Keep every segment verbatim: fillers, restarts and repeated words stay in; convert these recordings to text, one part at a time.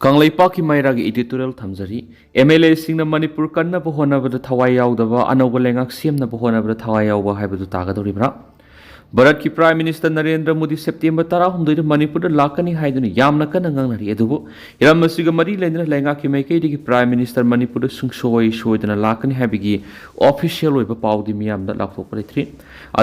ꯀꯪꯂꯩꯄꯥꯛꯀꯤ ꯃꯩꯔꯥꯒꯤ editorial ꯊꯝꯖꯔꯤ꯫ MLAꯁꯤꯡꯅ ꯃꯅꯤꯄꯨꯔ ꯀꯟꯅꯕ ꯍꯣꯠꯅꯕꯗ ꯊꯋꯥꯏ ꯌꯥꯎꯗꯕ, ꯑꯅꯧꯕ ꯂꯩꯉꯥꯛ ꯁꯦꯝꯅꯕ ꯍꯣꯠꯅꯕꯗ ꯊꯋꯥꯏ ꯌꯥꯎꯕ ꯍꯥꯏꯕꯗꯨ ꯇꯥꯒꯗꯧꯔꯤꯕ꯭ꯔꯥ? ꯚꯥꯔꯠꯀꯤ Prime Minister Narendra Modi September ꯇꯔꯥꯍꯨꯝꯗꯣꯏꯗ ꯃꯅꯤꯄꯨꯔꯗ ꯂꯥꯛꯀꯅꯤ ꯍꯥꯏꯗꯨꯅ ꯌꯥꯝꯅ ꯀꯟꯅ ꯉꯥꯡꯅꯔꯤ꯫ ꯑꯗꯨꯕꯨ ꯍꯤꯔꯝ ꯑꯁꯤꯒ ꯃꯔꯤ ꯂꯩꯅꯅ ꯂꯩꯉꯥꯛꯀꯤ ꯃꯥꯏꯀꯩꯗꯒꯤ Prime Minister ꯃꯅꯤꯄꯨꯔꯗ ꯁꯨꯡꯁꯣꯏ ꯁꯣꯏꯗꯅ ꯂꯥꯛꯀꯅꯤ ꯍꯥꯏꯕꯒꯤ official ꯑꯣꯏꯕ ꯄꯥꯎꯗꯤ ꯃꯤꯌꯥꯝꯗ ꯂꯥꯎꯊꯣꯛꯄ ꯂꯩꯇ꯭ꯔꯤ꯫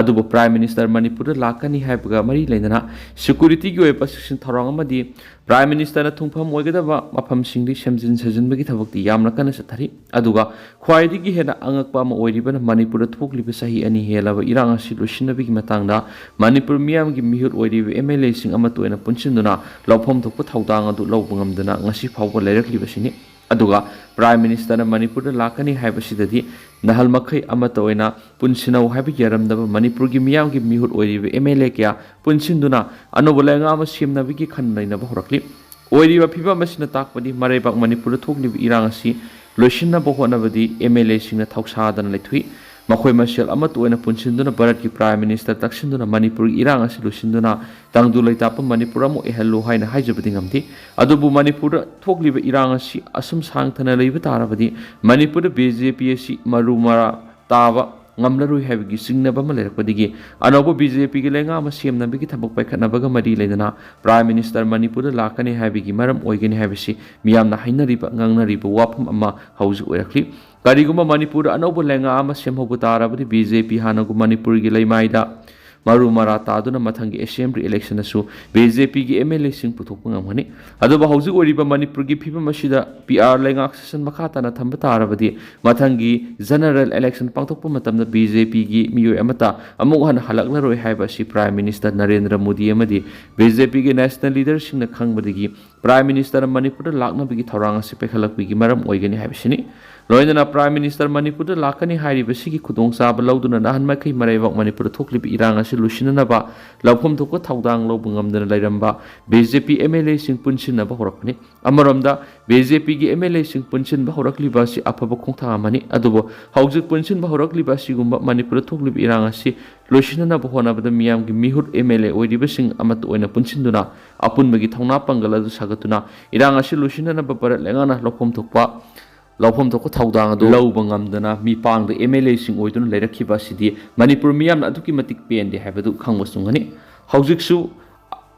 ꯑꯗꯨꯕꯨ Prime Minister ꯃꯅꯤꯄꯨꯔꯗ ꯂꯥꯛꯀꯅꯤ ꯍꯥꯏꯕꯒ ꯃꯔꯤ ꯂꯩꯅꯅ securityꯒꯤ ꯑꯣꯏꯕ ꯆꯦꯛꯁꯤꯟ ꯊꯧꯔꯥꯡ ꯑꯃꯗꯤ Prime Ministerꯅ ꯊꯨꯡꯐꯝ ꯑꯣꯏꯒꯗꯕ ꯃꯐꯝꯁꯤꯡꯗꯤ ꯁꯦꯝꯖꯤꯟ ꯁꯥꯖꯤꯟꯕꯒꯤ ꯊꯕꯛꯇꯤ ꯌꯥꯝꯅ ꯀꯟꯅ ꯆꯠꯊꯔꯤ꯫ ꯑꯗꯨꯒ ꯈ꯭ꯋꯥꯏꯗꯒꯤ ꯍꯦꯟꯅ ꯑꯉꯛꯄ ꯑꯃ ꯑꯣꯏꯔꯤꯕꯅ ꯃꯅꯤꯄꯨꯔꯗ ꯊꯣꯛꯂꯤꯕ ꯆꯍꯤ ꯑꯅꯤ ꯍꯦꯜꯂꯕ ꯏꯔꯥꯡ ꯑꯁꯤ ꯂꯣꯏꯁꯤꯟꯅꯕꯒꯤ ꯃꯇꯥꯡꯗ ꯃꯅꯤꯄꯨꯔ ꯃꯤꯌꯥꯝꯒꯤ ꯃꯤꯍꯨꯠ ꯑꯣꯏꯔꯤꯕ MLAꯁꯤꯡ ꯑꯃꯠꯇ ꯑꯣꯏꯅ ꯄꯨꯟꯁꯤꯟꯗꯨꯅ ꯂꯧꯐꯝ ꯊꯣꯛꯄ ꯊꯧꯗꯥꯡ ꯑꯗꯨ ꯂꯧꯕ ꯉꯝꯗꯅ ꯉꯁꯤ ꯐꯥꯎꯕ ꯂꯩꯔꯛꯂꯤꯕꯁꯤꯅꯤ꯫ ꯑꯗꯨꯒ Prime Ministerꯅ ꯃꯅꯤꯄꯨꯔꯗ ꯂꯥꯛꯀꯅꯤ ꯍꯥꯏꯕꯁꯤꯗꯗꯤ ꯅꯍꯥꯜ ꯃꯈꯩ ꯑꯃꯠꯇ ꯑꯣꯏꯅ ꯄꯨꯟꯁꯤꯟꯅꯧ ꯍꯥꯏꯕ ꯌꯥꯔꯝꯗꯕ ꯃꯅꯤꯄꯨꯔꯒꯤ ꯃꯤꯌꯥꯝꯒꯤ ꯃꯤꯍꯨꯠ ꯑꯣꯏꯔꯤꯕ MLA ꯀꯌꯥ ꯄꯨꯟꯁꯤꯟꯗꯨꯅ ꯑꯅꯧꯕ ꯂꯩꯉꯥꯛ ꯑꯃ ꯁꯦꯝꯅꯕꯒꯤ ꯈꯟ ꯅꯩꯅꯕ ꯍꯧꯔꯛꯂꯤ꯫ ꯑꯣꯏꯔꯤꯕ ꯐꯤꯕꯝ ꯑꯁꯤꯅ ꯇꯥꯛꯄꯗꯤ ꯃꯔꯩꯕꯥꯛ ꯃꯅꯤꯄꯨꯔꯗ ꯊꯣꯛꯂꯤꯕ ꯏꯔꯥꯡ ꯑꯁꯤ ꯂꯣꯏꯁꯤꯟꯅꯕ ꯍꯣꯠꯅꯕꯗꯤ MLAꯁꯤꯡꯅ ꯊꯧꯁꯥꯗꯅ ꯂꯩꯊꯣꯛꯏ꯫ ꯃꯈꯣꯏ ꯃꯁꯦꯜ ꯑꯃꯠꯇ ꯑꯣꯏꯅ ꯄꯨꯟꯁꯤꯟꯗꯨꯅ ꯚꯥꯔꯠꯀꯤ Prime Minister ꯇꯛꯁꯤꯟꯗꯨꯅ ꯃꯅꯤꯄꯨꯔꯒꯤ ꯏꯔꯥꯡ ꯑꯁꯤ ꯂꯣꯏꯁꯤꯟꯗꯨꯅ ꯇꯪꯗꯨ ꯂꯩꯇꯥꯞꯄ ꯃꯅꯤꯄꯨꯔ ꯑꯃ ꯑꯣꯏꯍꯜꯂꯨ ꯍꯥꯏꯅ ꯍꯥꯏꯖꯕꯗꯤ ꯉꯝꯗꯦ꯫ ꯑꯗꯨꯕꯨ ꯃꯅꯤꯄꯨꯔꯗ ꯊꯣꯛꯂꯤꯕ ꯏꯔꯥꯡ ꯑꯁꯤ ꯑꯁꯨꯝ ꯁꯥꯡꯊꯅ ꯂꯩꯕ ꯇꯥꯔꯕꯗꯤ ꯃꯅꯤꯄꯨꯔꯗ BJP ꯑꯁꯤ ꯃꯔꯨ ꯃꯔꯥ ꯇꯥꯕ ꯉꯝꯂꯔꯣꯏ ꯍꯥꯏꯕꯒꯤ ꯆꯤꯡꯅꯕ ꯑꯃ ꯂꯩꯔꯛꯄꯗꯒꯤ ꯑꯅꯧꯕ BJPꯒꯤ ꯂꯩꯉꯥꯛ ꯑꯃ ꯁꯦꯝꯅꯕꯒꯤ ꯊꯕꯛ ꯄꯥꯏꯈꯠꯅꯕꯒ ꯃꯔꯤ ꯂꯩꯅꯅ Prime Minister ꯃꯅꯤꯄꯨꯔꯗ ꯂꯥꯛꯀꯅꯤ ꯍꯥꯏꯕꯒꯤ ꯃꯔꯝ ꯑꯣꯏꯒꯅꯤ ꯍꯥꯏꯕꯁꯤ ꯃꯤꯌꯥꯝꯅ ꯍꯥꯏꯅꯔꯤꯕ, ꯉꯥꯡꯅꯔꯤꯕ ꯋꯥꯐꯝ ꯑꯃ ꯍꯧꯖꯤꯛ ꯑꯣꯏꯔꯛꯂꯤ꯫ ꯀꯔꯤꯒꯨꯝꯕ ꯃꯅꯤꯄꯨꯔꯗ ꯑꯅꯧꯕ ꯂꯩꯉꯥꯛ ꯑꯃ ꯁꯦꯝꯍꯧꯕ ꯇꯥꯔꯕꯗꯤ BJP ꯍꯥꯟꯅꯒꯨꯝ ꯃꯅꯤꯄꯨꯔꯒꯤ ꯂꯩꯃꯥꯏꯗ ꯃꯔꯨ ꯃꯔꯥ ꯇꯥꯗꯨꯅ ꯃꯊꯪꯒꯤ Assembly Electionꯗꯁꯨ BJPꯒꯤ MLAꯁꯤꯡ ꯄꯨꯊꯣꯛꯄ ꯉꯝꯒꯅꯤ꯫ ꯑꯗꯨꯕꯨ ꯍꯧꯖꯤꯛ ꯑꯣꯏꯔꯤꯕ ꯃꯅꯤꯄꯨꯔꯒꯤ ꯐꯤꯕꯝ ꯑꯁꯤꯗ PR ꯂꯩꯉꯥꯛ session ꯃꯈꯥ ꯇꯥꯅ ꯊꯝꯕ ꯇꯥꯔꯕꯗꯤ ꯃꯊꯪꯒꯤ General Election ꯄꯥꯡꯊꯣꯛꯄ ꯃꯇꯝꯗ BJPꯒꯤ ꯃꯤꯑꯣꯏ ꯑꯃꯠꯇ ꯑꯃꯨꯛ ꯍꯟꯅ ꯍꯜꯂꯛꯂꯔꯣꯏ ꯍꯥꯏꯕ ꯑꯁꯤ Prime Minister ꯅꯔꯦꯟꯗ꯭ꯔ ꯃꯣꯗꯤ ꯑꯃꯗꯤ BJPꯒꯤ National Leaderꯁꯤꯡꯅ ꯈꯪꯕꯗꯒꯤ Prime Ministerꯅ ꯃꯅꯤꯄꯨꯔꯗ ꯂꯥꯛꯅꯕꯒꯤ ꯊꯧꯔꯥꯡ ꯑꯁꯤ ꯄꯥꯏꯈꯠꯂꯛꯄꯒꯤ ꯃꯔꯝ ꯑꯣꯏꯒꯅꯤ ꯍꯥꯏꯕꯁꯤꯅꯤ꯫ ꯂꯣꯏꯅꯅ Prime Minister ꯃꯅꯤꯄꯨꯔꯗ ꯂꯥꯛꯀꯅꯤ ꯍꯥꯏꯔꯤꯕꯁꯤꯒꯤ ꯈꯨꯗꯣꯡꯆꯥꯕ ꯂꯧꯗꯨꯅ ꯅꯍꯥꯟ ꯃꯈꯩ ꯃꯔꯩꯕꯥꯛ ꯃꯅꯤꯄꯨꯔꯗ ꯊꯣꯛꯂꯤꯕ ꯏꯔꯥꯡ ꯑꯁꯤ ꯂꯣꯏꯁꯤꯟꯅꯅꯕ ꯂꯧꯐꯝ ꯊꯣꯛꯄ ꯊꯧꯗꯥꯡ ꯂꯧꯕ ꯉꯝꯗꯅ ꯂꯩꯔꯝꯕ B J P M L A ꯁꯤꯡ ꯄꯨꯟꯁꯤꯟꯅꯕ ꯍꯧꯔꯛꯄꯅꯤ꯫ ꯑꯃꯔꯣꯝꯗ B J P ꯒꯤ M L A ꯁꯤꯡ ꯄꯨꯟꯁꯤꯟꯕ ꯍꯧꯔꯛꯂꯤꯕ ꯑꯁꯤ ꯑꯐꯕ ꯈꯣꯡꯊꯥꯡ ꯑꯃꯅꯤ꯫ ꯑꯗꯨꯕꯨ ꯍꯧꯖꯤꯛ ꯄꯨꯟꯁꯤꯟꯕ ꯍꯧꯔꯛꯂꯤꯕ ꯑꯁꯤꯒꯨꯝꯕ ꯃꯅꯤꯄꯨꯔꯗ ꯊꯣꯛꯂꯤꯕ ꯏꯔꯥꯡ ꯑꯁꯤ ꯂꯣꯏꯁꯤꯟꯅꯅꯕ ꯍꯣꯠꯅꯕꯗ ꯃꯤꯌꯥꯝꯒꯤ ꯃꯤꯍꯨꯠ M L A ꯑꯣꯏꯔꯤꯕꯁꯤꯡ ꯑꯃꯠꯇ ꯑꯣꯏꯅ ꯄꯨꯟꯁꯤꯟꯗꯨꯅ ꯑꯄꯨꯟꯕꯒꯤ ꯊꯧꯅꯥ ꯄꯥꯡꯒꯜ ꯑꯗꯨ ꯁꯥꯒꯠꯇꯨꯅ ꯏꯔꯥꯡ ꯑꯁꯤ ꯂꯣꯏꯁꯤꯟꯅꯅꯕ ꯚꯥꯔꯠ ꯂꯩꯉꯥꯛꯅ ꯂꯧꯐꯝ ꯊꯣꯛꯄ ꯂꯧꯐꯝ ꯊꯣꯛꯄ ꯊꯧꯗꯥꯡ ꯑꯗꯨ ꯂꯧꯕ ꯉꯝꯗꯅ ꯃꯤꯄꯥꯡꯗ M L A ꯁꯤꯡ ꯑꯣꯏꯗꯨꯅ ꯂꯩꯔꯛꯈꯤꯕ ꯑꯁꯤꯗꯤ ꯃꯅꯤꯄꯨꯔ ꯃꯤꯌꯥꯝꯅ ꯑꯗꯨꯛꯀꯤ ꯃꯇꯤꯛ ꯄꯦꯟꯗꯦ ꯍꯥꯏꯕꯗꯨ ꯈꯪꯕ ꯆꯨꯝꯒꯅꯤ꯫ ꯍꯧꯖꯤꯛꯁꯨ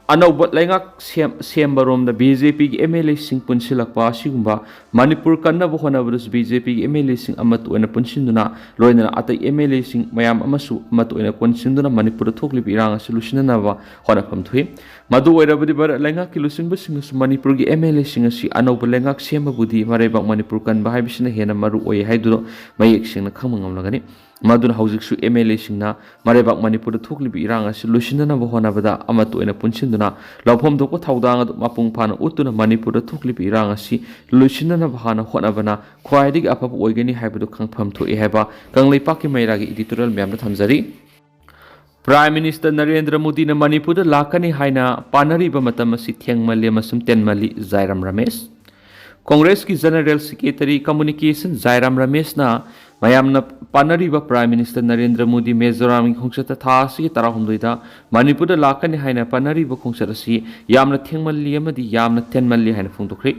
ꯑꯅꯧꯕ ꯂꯩꯉꯥꯛ ꯁꯦꯝ-, ꯁꯦꯝꯕꯔꯣꯝꯗ B J P ꯒꯤ M L A ꯁꯤꯡ ꯄꯨꯟꯁꯤꯜꯂꯛꯄ ꯑꯁꯤꯒꯨꯝꯕ ꯃꯅꯤꯄꯨꯔ ꯀꯟꯅꯕ ꯍꯣꯠꯅꯕꯗꯁꯨ B J P ꯒꯤ M L A ꯁꯤꯡ ꯑꯃꯠꯇ ꯑꯣꯏꯅ ꯄꯨꯟꯁꯤꯟꯗꯨꯅ ꯂꯣꯏꯅꯅ ꯑꯇꯩ M L A ꯁꯤꯡ ꯃꯌꯥꯝ ꯑꯃꯁꯨ ꯑꯃꯠꯇ ꯑꯣꯏꯅ ꯄꯨꯟꯁꯤꯟꯗꯨꯅ ꯃꯅꯤꯄꯨꯔꯗ ꯊꯣꯛꯂꯤꯕ ꯏꯔꯥꯡ ꯑꯁꯤ ꯂꯣꯏꯁꯤꯟꯅꯅꯕ ꯍꯣꯠꯅꯐꯝ ꯊꯣꯛꯏ꯫ ꯃꯗꯨ ꯑꯣꯏꯔꯕꯗꯤ ꯚꯥꯔꯠ ꯂꯩꯉꯥꯛꯀꯤ ꯂꯨꯆꯤꯡꯕꯁꯤꯡꯅꯁꯨ ꯃꯅꯤꯄꯨꯔꯒꯤ M L A ꯁꯤꯡ ꯑꯁꯤ ꯑꯅꯧꯕ ꯂꯩꯉꯥꯛ ꯁꯦꯝꯕꯕꯨꯗꯤ ꯃꯔꯩꯕꯥꯛ ꯃꯅꯤꯄꯨꯔ ꯀꯟꯕ ꯍꯥꯏꯕꯁꯤꯅ ꯍꯦꯟꯅ ꯃꯔꯨ ꯑꯣꯏ ꯍꯥꯏꯗꯨꯅ ꯃꯌꯦꯛ ꯁꯦꯡꯅ ꯈꯪꯕ ꯉꯝꯂꯒꯅꯤ꯫ ꯃꯗꯨꯅ ꯍꯧꯖꯤꯛꯁꯨ M L A ꯁꯤꯡꯅ ꯃꯔꯩꯕꯥꯛ ꯃꯅꯤꯄꯨꯔꯗ ꯊꯣꯛꯂꯤꯕ ꯏꯔꯥꯡ ꯑꯁꯤ ꯂꯣꯏꯁꯤꯟꯅꯅꯕ ꯍꯣꯠꯅꯕꯗ ꯑꯃꯠꯇ ꯑꯣꯏꯅ ꯄꯨꯟꯁꯤꯟꯗꯨꯅ ꯂꯧꯐꯝ ꯊꯣꯛꯄ ꯊꯧꯗꯥꯡ ꯑꯗꯨ ꯃꯄꯨꯡ ꯐꯥꯅ ꯎꯠꯇꯨꯅ ꯃꯅꯤꯄꯨꯔꯗ ꯊꯣꯛꯂꯤꯕ ꯏꯔꯥꯡ ꯑꯁꯤ ꯂꯣꯏꯁꯤꯟꯅꯅꯕ ꯍꯥꯟꯅ ꯍꯣꯠꯅꯕꯅ ꯈ꯭ꯋꯥꯏꯗꯒꯤ ꯑꯐꯕ ꯑꯣꯏꯒꯅꯤ ꯍꯥꯏꯕꯗꯨ ꯈꯪꯐꯝ ꯊꯣꯛꯏ ꯍꯥꯏꯕ ꯀꯪꯂꯩꯄꯥꯛꯀꯤ ꯃꯩꯔꯥꯒꯤ editorial ꯃꯌꯥꯝꯗ ꯊꯝꯖꯔꯤ꯫ Prime Minister ꯅꯔꯦꯟꯗ꯭ꯔ ꯃꯣꯗꯤꯅ ꯃꯅꯤꯄꯨꯔꯗ ꯂꯥꯛꯀꯅꯤ ꯍꯥꯏꯅ ꯄꯥꯅꯔꯤꯕ ꯃꯇꯝ ꯑꯁꯤ ꯊꯦꯡꯃꯜꯂꯤ ꯑꯃꯁꯨꯡ ꯇꯦꯟꯃꯜꯂꯤ, ꯖꯥꯏꯔꯥꯝ ꯔꯃꯦꯁ꯫ ꯀꯣꯡꯒ꯭ꯔꯦꯁꯀꯤ General Secretary Communication ꯖꯥꯏꯔꯥꯝ ꯔꯃꯦꯁꯅ ꯃꯌꯥꯝꯅ ꯄꯥꯅꯔꯤꯕ Prime Minister ꯅꯔꯦꯟꯗ꯭ꯔ ꯃꯣꯗꯤ ꯃꯤꯖꯣꯔꯥꯝꯒꯤ ꯈꯣꯡꯆꯠꯇ ꯊꯥ ꯑꯁꯤꯒꯤ ꯇꯔꯥꯍꯨꯝꯗꯣꯏꯗ ꯃꯅꯤꯄꯨꯔꯗ ꯂꯥꯛꯀꯅꯤ ꯍꯥꯏꯅ ꯄꯥꯅꯔꯤꯕ ꯈꯣꯡꯆꯠ ꯑꯁꯤ ꯌꯥꯝꯅ ꯊꯦꯡꯃꯜꯂꯤ ꯑꯃꯗꯤ ꯌꯥꯝꯅ ꯇꯦꯟꯃꯜꯂꯤ ꯍꯥꯏꯅ ꯐꯣꯡꯗꯣꯛꯈ꯭ꯔꯦ꯫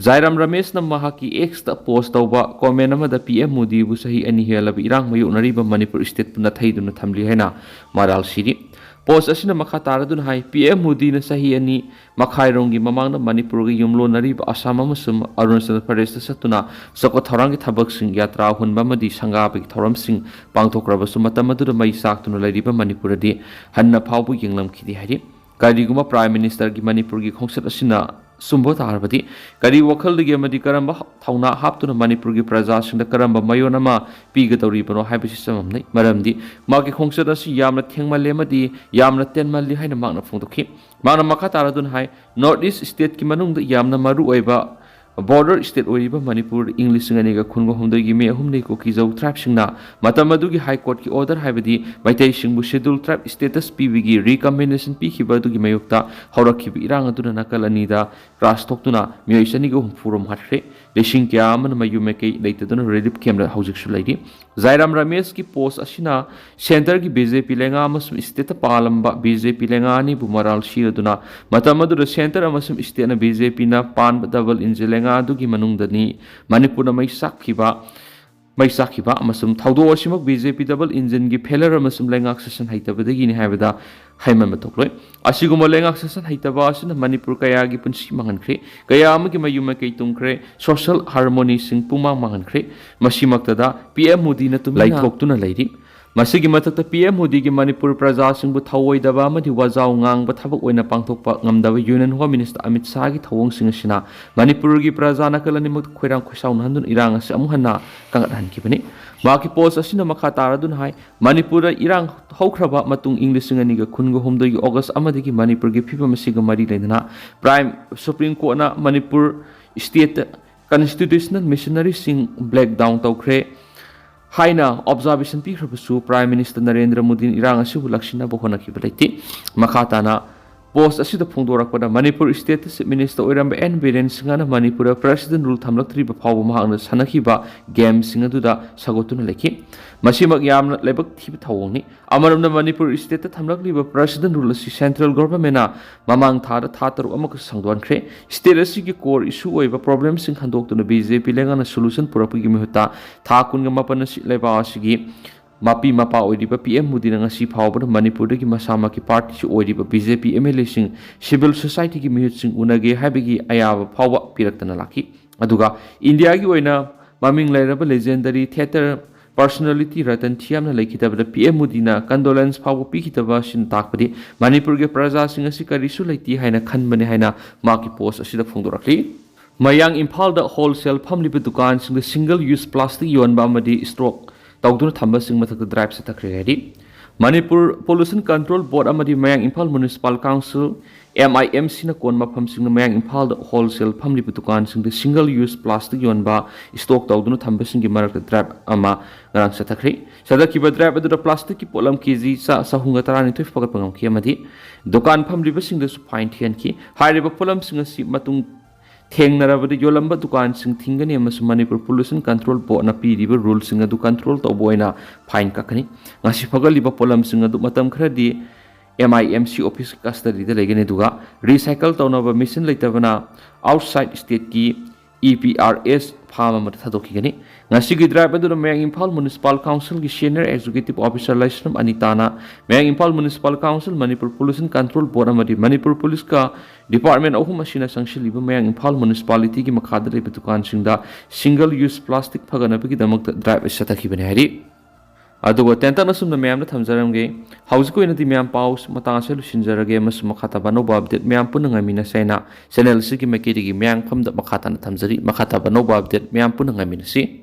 ꯖꯥꯏꯔꯥꯝ ꯔꯃꯦꯁꯅ ꯃꯍꯥꯛꯀꯤ X ꯇ post ꯇꯧꯕ comment ꯑꯃꯗ P M ꯃꯣꯗꯤꯕꯨ ꯆꯍꯤ ꯑꯅꯤ ꯍꯦꯜꯂꯕ ꯏꯔꯥꯡ ꯃꯥꯌꯣꯛꯅꯔꯤꯕ ꯃꯅꯤꯄꯨꯔ state ꯄꯨ ꯅꯥꯊꯩꯗꯨꯅ ꯊꯝꯂꯤ ꯍꯥꯏꯅ ꯃꯔꯥꯜ ꯁꯤꯔꯤ꯫ Post ꯑꯁꯤꯅ ꯃꯈꯥ ꯇꯥꯔꯗꯨꯅ ꯍꯥꯏ, P M ꯃꯣꯗꯤꯅ ꯆꯍꯤ ꯑꯅꯤ ꯃꯈꯥꯏꯔꯣꯝꯒꯤ ꯃꯃꯥꯡꯗ ꯃꯅꯤꯄꯨꯔꯒ ꯌꯨꯝꯂꯣꯟꯅꯔꯤꯕ ꯑꯁꯥꯝ ꯑꯃꯁꯨꯡ ꯑꯔꯨꯅꯥꯆꯜ ꯄ꯭ꯔꯗꯦꯁꯇ ꯆꯠꯇꯨꯅ ꯆꯥꯎꯈꯠ ꯊꯧꯔꯥꯡꯒꯤ ꯊꯕꯛꯁꯤꯡ, ꯌꯥꯇ꯭ꯔꯥ ꯍꯨꯟꯕ ꯑꯃꯗꯤ ꯁꯪꯒꯥꯕꯒꯤ ꯊꯧꯔꯝꯁꯤꯡ ꯄꯥꯡꯊꯣꯛꯈ꯭ꯔꯕꯁꯨ ꯃꯇꯝ ꯑꯗꯨꯗ ꯃꯩ ꯆꯥꯛꯇꯨꯅ ꯂꯩꯔꯤꯕ ꯃꯅꯤꯄꯨꯔꯗꯤ ꯍꯟꯅ ꯐꯥꯎꯕ ꯌꯦꯡꯂꯝꯈꯤꯗꯦ ꯍꯥꯏꯔꯤ꯫ ꯀꯔꯤꯒꯨꯝꯕ Prime Minister ꯒꯤ ꯃꯅꯤꯄꯨꯔꯒꯤ ꯈꯣꯡꯆꯠ ꯑꯁꯤꯅ ꯆꯨꯝꯕ ꯇꯥꯔꯕꯗꯤ ꯀꯔꯤ ꯋꯥꯈꯜꯗꯒꯤ ꯑꯃꯗꯤ ꯀꯔꯝꯕ ꯊꯧꯅꯥ ꯍꯥꯞꯇꯨꯅ ꯃꯅꯤꯄꯨꯔꯒꯤ ꯄ꯭ꯔꯖꯥꯁꯤꯡꯗ ꯀꯔꯝꯕ ꯃꯥꯏꯑꯣꯟ ꯑꯃ ꯄꯤꯒꯗꯧꯔꯤꯕꯅꯣ ꯍꯥꯏꯕꯁꯤ ꯆꯃꯝꯅꯩ꯫ ꯃꯔꯝꯗꯤ ꯃꯥꯒꯤ ꯈꯣꯡꯆꯠ ꯑꯁꯤ ꯌꯥꯝꯅ ꯊꯦꯡꯃꯜꯂꯦ ꯑꯃꯗꯤ ꯌꯥꯝꯅ ꯇꯦꯟꯃꯜꯂꯤ ꯍꯥꯏꯅ ꯃꯍꯥꯛꯅ ꯐꯣꯡꯗꯣꯛꯈꯤ꯫ ꯃꯍꯥꯛꯅ ꯃꯈꯥ ꯇꯥꯔꯗꯨꯅ ꯍꯥꯏ, North East state ꯀꯤ ꯃꯅꯨꯡꯗ ꯌꯥꯝꯅ ꯃꯔꯨ ꯑꯣꯏꯕ ꯕꯣꯔꯗꯔ ꯁ꯭ꯇꯦꯠ ꯑꯣꯏꯔꯤꯕ ꯃꯅꯤꯄꯨꯔ ꯏꯪ ꯂꯤꯁꯤꯡ ꯑꯅꯤꯒ ꯀꯨꯟꯒ ꯍꯨꯝꯗꯣꯏꯒꯤ ꯃꯦ ꯑꯍꯨꯝꯅꯤ ꯀꯨꯀꯤ ꯖꯧ ꯇ꯭ꯔꯥꯏꯕꯁꯤꯡꯅ ꯃꯇꯝ ꯑꯗꯨꯒꯤ ꯍꯥꯏ ꯀꯣꯔꯠꯀꯤ ꯑꯣꯔꯗꯔ, ꯍꯥꯏꯕꯗꯤ ꯃꯩꯇꯩꯁꯤꯡꯕꯨ ꯁꯦꯗ꯭ꯌꯨꯜ ꯇ꯭ꯔꯥꯏꯕ ꯁ꯭ꯇꯦꯇꯁ ꯄꯤꯕꯒꯤ ꯔꯤꯀꯝꯄꯦꯟꯁꯦꯁꯟ ꯄꯤꯈꯤꯕ ꯑꯗꯨꯒꯤ ꯃꯥꯌꯣꯛꯇ ꯍꯧꯔꯛꯈꯤꯕ ꯏꯔꯥꯡ ꯑꯗꯨꯅ ꯅꯥꯀꯜ ꯑꯅꯤꯗ ꯀ꯭ꯂꯥꯁ ꯊꯣꯛꯇꯨꯅ ꯃꯤꯑꯣꯏ ꯆꯅꯤꯒ ꯍꯨꯝꯐꯨ ꯔꯣꯝ ꯍꯥꯠꯈ꯭ꯔꯦ꯫ ꯂꯤꯁꯤꯡ ꯀꯌꯥ ꯑꯃꯅ ꯃꯌꯨꯝ ꯃꯀꯩ ꯂꯩꯇꯗꯨꯅ ꯔꯤꯂꯤꯐ ꯀꯦꯝꯞꯇ ꯍꯧꯖꯤꯛꯁꯨ ꯂꯩꯔꯤ꯫ ꯖꯥꯏꯔꯥꯝ ꯔꯃꯦꯁꯀꯤ ꯄꯣꯁ ꯑꯁꯤꯅ ꯁꯦꯟꯇꯔꯒꯤ ꯕꯤ ꯖꯦ ꯄꯤ ꯂꯩꯉꯥꯛ ꯑꯃꯁꯨꯡ ꯁ꯭ꯇꯦꯠꯇ ꯄꯥꯜꯂꯝꯕ ꯕꯤ ꯖꯦ ꯄꯤ ꯂꯩꯉꯥꯛ ꯑꯅꯤꯕꯨ ꯃꯔꯥꯜ ꯁꯤꯔꯗꯨꯅ ꯃꯇꯝ ꯑꯗꯨꯗ ꯁꯦꯟꯇꯔ ꯑꯃꯁꯨꯡ ꯁ꯭ꯇꯦꯠꯅ ꯕꯤ ꯖꯦ ꯄꯤꯅ ꯄꯥꯟꯕ ꯗꯕꯜ ꯏꯟꯖꯤꯟ ꯂꯩꯉꯥꯛ ꯑꯗꯨꯒꯤ ꯃꯅꯨꯡꯗꯅꯤ ꯃꯅꯤꯄꯨꯔꯗ ꯃꯩ ꯆꯥꯛꯈꯤꯕ, ꯃꯩ ꯆꯥꯛꯈꯤꯕ ꯑꯃꯁꯨꯡ ꯊꯧꯗꯣꯛ ꯑꯁꯤꯃꯛ ꯕꯤ ꯖꯦ ꯄꯤ ꯗꯕꯜ ꯏꯟꯖꯤꯟꯒꯤ ꯐꯦꯂꯔ ꯑꯃꯁꯨꯡ ꯂꯩꯉꯥꯛ ꯁꯦꯁꯟ ꯍꯩꯇꯕꯗꯒꯤꯅꯤ ꯍꯥꯏꯕꯗ ꯍꯩꯃꯟꯕ ꯊꯣꯛꯂꯣꯏ꯫ ꯑꯁꯤꯒꯨꯝꯕ ꯂꯩꯉꯥꯛ ꯁꯦꯁꯟ ꯍꯩꯇꯕ ꯑꯁꯤꯅ ꯃꯅꯤꯄꯨꯔ ꯀꯌꯥꯒꯤ ꯄꯨꯟꯁꯤ ꯃꯥꯡꯍꯟꯈ꯭ꯔꯦ, ꯀꯌꯥ ꯑꯃꯒꯤ ꯃꯌꯨꯝ ꯃꯀꯩ ꯇꯨꯝꯈ꯭ꯔꯦ, ꯁꯣꯁꯤꯌꯦꯜ ꯍꯥꯔꯃꯣꯅꯤꯁꯤꯡ ꯄꯨꯡꯃꯥꯡ ꯃꯥꯡꯍꯟꯈ꯭ꯔꯦ꯫ ꯃꯁꯤꯃꯛꯇꯗ ꯄꯤ ꯑꯦꯝ ꯃꯣꯗꯤꯅ ꯇꯨꯃꯤꯟꯅ ꯂꯩꯊꯣꯛꯇꯨꯅ ꯂꯩꯔꯤ꯫ ꯃꯁꯤꯒꯤ ꯃꯊꯛꯇ ꯄꯤ ꯑꯦꯝ ꯃꯣꯗꯤꯒꯤ ꯃꯅꯤꯄꯨꯔ ꯄ꯭ꯔꯖꯥꯁꯤꯡꯕꯨ ꯊꯧꯑꯣꯏꯗꯕ ꯑꯃꯗꯤ ꯋꯥꯖꯥꯎ ꯉꯥꯡꯕ ꯊꯕꯛ ꯑꯣꯏꯅ ꯄꯥꯡꯊꯣꯛꯄ ꯉꯝꯗꯕ ꯌꯨꯅꯤꯌꯟ ꯍꯣꯝ ꯃꯤꯅꯤꯁꯇꯔ ꯑꯃꯤꯠ ꯁꯥꯍꯒꯤ ꯊꯧꯑꯣꯡꯁꯤꯡ ꯑꯁꯤꯅ ꯃꯅꯤꯄꯨꯔꯒꯤ ꯄ꯭ꯔꯖꯥ ꯅꯥꯀꯜ ꯑꯅꯤꯃꯛꯇ ꯈꯣꯏꯔꯥꯡ ꯈꯣꯏꯁꯥꯎꯅꯍꯟꯗꯨꯅ ꯏꯔꯥꯡ ꯑꯁꯤ ꯑꯃꯨꯛ ꯍꯟꯅ ꯀꯟꯒꯠꯍꯟꯈꯤꯕꯅꯤ꯫ ꯃꯍꯥꯛꯀꯤ ꯄꯣꯁ ꯑꯁꯤꯅ ꯃꯈꯥ ꯇꯥꯔꯗꯨꯅ ꯍꯥꯏ, ꯃꯅꯤꯄꯨꯔꯗ ꯏꯔꯥꯡ ꯍꯧꯈ꯭ꯔꯕ ꯃꯇꯨꯡ ꯏꯪ ꯂꯤꯁꯤꯡ ꯑꯅꯤꯒ ꯀꯨꯟꯒ ꯍꯨꯝꯗꯣꯏꯒꯤ ꯑꯣꯒꯁ ꯑꯃꯗꯒꯤ ꯃꯅꯤꯄꯨꯔꯒꯤ ꯐꯤꯕꯝ ꯑꯁꯤꯒ ꯃꯔꯤ ꯂꯩꯅꯅ ꯄ꯭ꯔꯥꯏꯝ, ꯁꯨꯄ꯭ꯔꯤꯝ ꯀꯣꯔꯠꯅ ꯃꯅꯤꯄꯨꯔ ꯁ꯭ꯇꯦꯠꯇ ꯀꯟꯁꯇꯤꯇ꯭ꯌꯨꯁꯅꯦꯜ ꯃꯤꯁꯅꯔꯤꯁꯤꯡ ꯕ꯭ꯂꯦꯛ ꯗꯥꯎꯟ ꯇꯧꯈ꯭ꯔꯦ ꯍꯥꯏꯅ ꯑꯣꯕꯖꯥꯔꯕꯦꯁꯟ ꯄꯤꯈ꯭ꯔꯕꯁꯨ ꯄ꯭ꯔꯥꯏꯝ ꯃꯤꯅꯤꯁꯇꯔ ꯅꯔꯦꯟꯗ꯭ꯔ ꯃꯣꯗꯤꯅ ꯏꯔꯥꯡ ꯑꯁꯤꯕꯨ ꯂꯥꯛꯁꯤꯟꯅꯕ ꯍꯣꯠꯅꯈꯤꯕ ꯂꯩꯇꯦ꯫ ꯃꯈꯥ ꯇꯥꯅ ꯄꯣꯁ ꯑꯁꯤꯗ ꯐꯣꯡꯗꯣꯔꯛꯄꯗ ꯃꯅꯤꯄꯨꯔ ꯁ꯭ꯇꯦꯠꯇ ꯆꯤꯐ ꯃꯤꯅꯤꯁꯇꯔ ꯑꯣꯏꯔꯝꯕ ꯑꯦꯟ ꯕꯤꯔꯦꯟ ꯁꯤꯡꯍꯅ ꯃꯅꯤꯄꯨꯔꯗ ꯄ꯭ꯔꯦꯁꯤꯗꯦꯟ ꯔꯨꯜ ꯊꯝꯂꯛꯇ꯭ꯔꯤꯕ ꯐꯥꯎꯕ ꯃꯍꯥꯛꯅ ꯁꯥꯟꯅꯈꯤꯕ ꯒꯦꯝꯁꯤꯡ ꯑꯗꯨꯗ ꯁꯧꯒꯠꯇꯨꯅ ꯂꯩꯈꯤ꯫ ꯃꯁꯤꯃꯛ ꯌꯥꯝꯅ ꯂꯥꯏꯕꯛ ꯊꯤꯕ ꯊꯧꯑꯣꯡꯅꯤ꯫ ꯑꯃꯔꯣꯝꯗ ꯃꯅꯤꯄꯨꯔ ꯁ꯭ꯇꯦꯠꯇ ꯊꯝꯂꯛꯂꯤꯕ ꯄ꯭ꯔꯦꯁꯤꯗꯦꯟ ꯔꯨꯜ ꯑꯁꯤ ꯁꯦꯟꯇ꯭ꯔꯦꯜ ꯒꯣꯚꯔꯟꯃꯦꯟꯅ ꯃꯃꯥꯡ ꯊꯥꯗ ꯊꯥ ꯇꯔꯨꯛ ꯑꯃꯈꯛ ꯁꯥꯡꯗꯣꯛꯍꯟꯈ꯭ꯔꯦ꯫ ꯁ꯭ꯇꯦꯠ ꯑꯁꯤꯒꯤ ꯀꯣꯔ ꯏꯁꯨ ꯑꯣꯏꯕ ꯄ꯭ꯔꯣꯕ꯭ꯂꯦꯝꯁꯤꯡ ꯈꯟꯗꯣꯛꯇꯨꯅ ꯕꯤ ꯖꯦ ꯄꯤ ꯂꯩꯉꯥꯛꯅ ꯁꯣꯂꯨꯁꯟ ꯄꯨꯔꯛꯄꯒꯤ ꯃꯍꯨꯠꯇ ꯊꯥ ꯀꯨꯟꯒ ꯃꯥꯄꯟ ꯑꯁꯤ ꯂꯩꯕꯥꯛ ꯑꯁꯤꯒꯤ ꯃꯄꯤ ꯃꯄꯥ ꯑꯣꯏꯔꯤꯕ ꯄꯤ ꯑꯦꯝ ꯃꯣꯗꯤꯅ ꯉꯁꯤ ꯐꯥꯎꯕꯗ ꯃꯅꯤꯄꯨꯔꯗꯒꯤ ꯃꯁꯥꯃꯛꯀꯤ ꯄꯥꯔꯇꯤꯁꯨ ꯑꯣꯏꯔꯤꯕ B J P M L ꯑꯦꯁꯤꯡ, ꯁꯤꯚꯤꯜ ꯁꯣꯁꯥꯏꯇꯤꯒꯤ ꯃꯤꯍꯨꯠꯁꯤꯡ ꯎꯅꯒꯦ ꯍꯥꯏꯕꯒꯤ ꯑꯌꯥꯕ ꯐꯥꯎꯕ ꯄꯤꯔꯛꯇꯅ ꯂꯥꯛꯈꯤ꯫ ꯑꯗꯨꯒ ꯏꯟꯗꯤꯌꯥꯒꯤ ꯑꯣꯏꯅ ꯃꯃꯤꯡ ꯂꯩꯔꯕ ꯂꯦꯖꯦꯟꯗꯔꯤ ꯊꯤꯌꯦꯇꯔ ꯄꯔꯁꯣꯅꯦꯂꯤꯇꯤ ꯔꯇꯟ ꯊꯤꯌꯥꯝꯅ ꯂꯩꯈꯤꯗꯕꯗ ꯄꯤ ꯑꯦꯝ ꯃꯣꯗꯤꯅ ꯀꯟꯗꯣꯂꯦꯟꯁ ꯐꯥꯎꯕ ꯄꯤꯈꯤꯗꯕ ꯑꯁꯤꯅ ꯇꯥꯛꯄꯗꯤ ꯃꯅꯤꯄꯨꯔꯒꯤ ꯄ꯭ꯔꯖꯥꯁꯤꯡ ꯑꯁꯤ ꯀꯔꯤꯁꯨ ꯂꯩꯇꯦ ꯍꯥꯏꯅ ꯈꯟꯕꯅꯤ ꯍꯥꯏꯅ ꯃꯍꯥꯛꯀꯤ ꯄꯣꯁ ꯑꯁꯤꯗ ꯐꯣꯡꯗꯣꯔꯛꯂꯤ꯫ ꯃꯌꯥꯡ ꯏꯝꯐꯥꯜꯗ ꯍꯣꯜꯁꯦꯜ ꯐꯝꯂꯤꯕ ꯗꯨꯀꯥꯟꯁꯤꯡꯗ ꯁꯤꯡꯒꯜ ꯌꯨꯁ ꯄ꯭ꯂꯥꯁꯇꯤꯛ ꯌꯣꯟꯕ ꯑꯃꯗꯤ ꯁ꯭ꯇꯣꯛ ꯇꯧꯗꯨꯅ ꯊꯝꯕꯁꯤꯡ ꯃꯊꯛꯇ ꯗ꯭ꯔꯥꯏꯚ ꯆꯠꯊꯈ꯭ꯔꯦ ꯍꯥꯏꯔꯤ꯫ ꯃꯅꯤꯄꯨꯔ ꯄꯣꯂꯨꯁꯟ ꯀꯟꯇ꯭ꯔꯣꯜ ꯕꯣꯔꯗ ꯑꯃꯗꯤ ꯃꯌꯥꯡ Imphal municipal council M I M ꯁꯤꯅ ꯀꯣꯟ ꯃꯐꯝꯁꯤꯡꯗ ꯃꯌꯥꯡ ꯏꯝꯐꯥꯜꯗ ꯍꯣꯜꯁꯦꯜ ꯐꯝꯂꯤꯕ ꯗꯨꯀꯥꯟꯁꯤꯡꯗ ꯁꯤꯡꯒꯜ ꯌꯨꯁ ꯄ꯭ꯂꯥꯁꯇꯤꯛ ꯌꯣꯟꯕ ꯏꯁꯇꯣꯛ ꯇꯧꯗꯨꯅ ꯊꯝꯕꯁꯤꯡꯒꯤ ꯃꯔꯛꯇ ꯗ꯭ꯔꯥꯏꯕ ꯑꯃ ꯉꯔꯥꯡ ꯆꯠꯊꯈ꯭ꯔꯦ꯫ ꯆꯠꯊꯈꯤꯕ ꯗ꯭ꯔꯥꯏꯕ ꯑꯗꯨꯗ ꯄ꯭ꯂꯥꯁꯇꯤꯛꯀꯤ ꯄꯣꯠꯂꯝ ꯀꯦ ꯖꯤ ꯆꯥ ꯆꯍꯨꯝꯒ ꯇꯔꯥꯅꯤꯊꯣꯏ ꯐꯒꯠꯄ ꯉꯝꯈꯤ ꯑꯃꯗꯤ ꯗꯨꯀꯥꯟ ꯐꯝꯂꯤꯕꯁꯤꯡꯗꯁꯨ ꯐꯥꯏꯟ ꯊꯤꯍꯟꯈꯤ꯫ ꯍꯥꯏꯔꯤꯕ ꯄꯣꯠꯂꯝꯁꯤꯡ ꯑꯁꯤ ꯃꯇꯨꯡ ꯊꯦꯡꯅꯔꯕꯗꯤ ꯌꯣꯜꯂꯝꯕ ꯗꯨꯀꯥꯟꯁꯤꯡ ꯊꯤꯡꯒꯅꯤ ꯑꯃꯁꯨꯡ ꯃꯅꯤꯄꯨꯔ ꯄꯣꯂꯨꯁꯟ ꯀꯟꯇ꯭ꯔꯣꯜ ꯕꯣꯔꯗꯅ ꯄꯤꯔꯤꯕ ꯔꯨꯜꯁꯤꯡ ꯑꯗꯨ ꯀꯟꯇ꯭ꯔꯣꯜ ꯇꯧꯕ ꯑꯣꯏꯅ ꯐꯥꯏꯟ ꯀꯛꯀꯅꯤ꯫ ꯉꯁꯤ ꯐꯒꯠꯂꯤꯕ ꯄꯣꯠꯂꯝꯁꯤꯡ ꯑꯗꯨ ꯃꯇꯝ ꯈꯔꯗꯤ M I M C office ꯀꯁꯇꯗꯤꯗ ꯂꯩꯒꯅꯤ, ꯑꯗꯨꯒ ꯔꯤꯁꯥꯏꯀꯜ ꯇꯧꯅꯕ ꯃꯦꯆꯤꯟ ꯂꯩꯇꯕꯅ ꯑꯥꯎꯠꯁꯥꯏꯠ ꯁ꯭ꯇꯦꯠꯀꯤ E P R S firm ꯑꯃꯗ ꯊꯥꯗꯣꯛꯈꯤꯒꯅꯤ꯫ ꯉꯁꯤꯒꯤ ꯗ꯭ꯔꯥꯏꯕ ꯑꯗꯨꯗ ꯃꯌꯥꯡ ꯏꯝꯐꯥꯜ ꯃ꯭ꯌꯨꯅꯤꯁꯤꯄꯥꯜ ꯀꯥꯎꯟꯁꯤꯜꯒꯤ ꯁꯦꯅꯤꯌꯔ ꯑꯦꯛꯖꯤꯀ꯭ꯌꯨꯇꯤꯚ ꯑꯣꯐꯤꯁꯥꯔ ꯂꯥꯏꯁ꯭ꯔꯝ ꯑꯅꯤꯇꯥꯅ ꯃꯌꯥꯡ Imphal municipal council, Manipur pollution control board ꯑꯃꯗꯤ ꯃꯅꯤꯄꯨꯔ ꯄꯨꯂꯤꯁꯀ ꯗꯤꯄꯥꯔꯠꯃꯦꯟ ꯑꯍꯨꯝ ꯑꯁꯤꯅ ꯆꯪꯁꯤꯜꯂꯤꯕ ꯃꯌꯥꯡ ꯏꯝꯐꯥꯜ ꯃ꯭ꯌꯨꯅꯤꯁꯤꯄꯥꯂꯤꯇꯤꯒꯤ ꯃꯈꯥꯗ ꯂꯩꯕ ꯗꯨꯀꯥꯟꯁꯤꯡꯗ ꯁꯤꯡꯒꯜ ꯌꯨꯁ ꯄ꯭ꯂꯥꯁꯇꯤꯛ ꯐꯒꯠꯅꯕꯒꯤꯗꯃꯛꯇ ꯗ꯭ꯔꯥꯏꯕ ꯑꯁꯤ ꯆꯠꯊꯈꯤꯕꯅꯤ ꯍꯥꯏꯔꯤ꯫ ꯑꯗꯨꯒ ꯇꯦꯟꯇꯛꯅ ꯑꯁꯨꯝꯅ ꯃꯌꯥꯝꯗ ꯊꯝꯖꯔꯝꯒꯦ꯫ ꯍꯧꯖꯤꯛꯀꯤ ꯑꯣꯏꯅꯗꯤ ꯃꯌꯥꯝ ꯄꯥꯎ ꯃꯇꯥꯡ ꯑꯁꯤꯗ ꯂꯣꯏꯁꯤꯟꯖꯔꯒꯦ, ꯑꯃꯁꯨꯡ ꯃꯈꯥ ꯇꯥꯕ ꯑꯅꯧꯕ ꯑꯞꯗꯦꯠ ꯃꯌꯥꯝ ꯄꯨꯟꯅ ꯉꯥꯏꯃꯤꯟꯅꯁꯦ ꯍꯥꯏꯅ ꯆꯦꯅꯦꯜ ꯑꯁꯤꯒꯤ ꯃꯥꯏꯀꯩꯗꯒꯤ ꯃꯌꯥꯝ ꯐꯝꯗ ꯃꯈꯥ ꯇꯥꯅ ꯊꯝꯖꯔꯤ꯫ ꯃꯈꯥ ꯇꯥꯕ ꯑꯅꯧꯕ ꯑꯞꯗꯦꯠ ꯃꯌꯥꯝ ꯄꯨꯟꯅ ꯉꯥꯏꯃꯤꯟꯅꯁꯤ꯫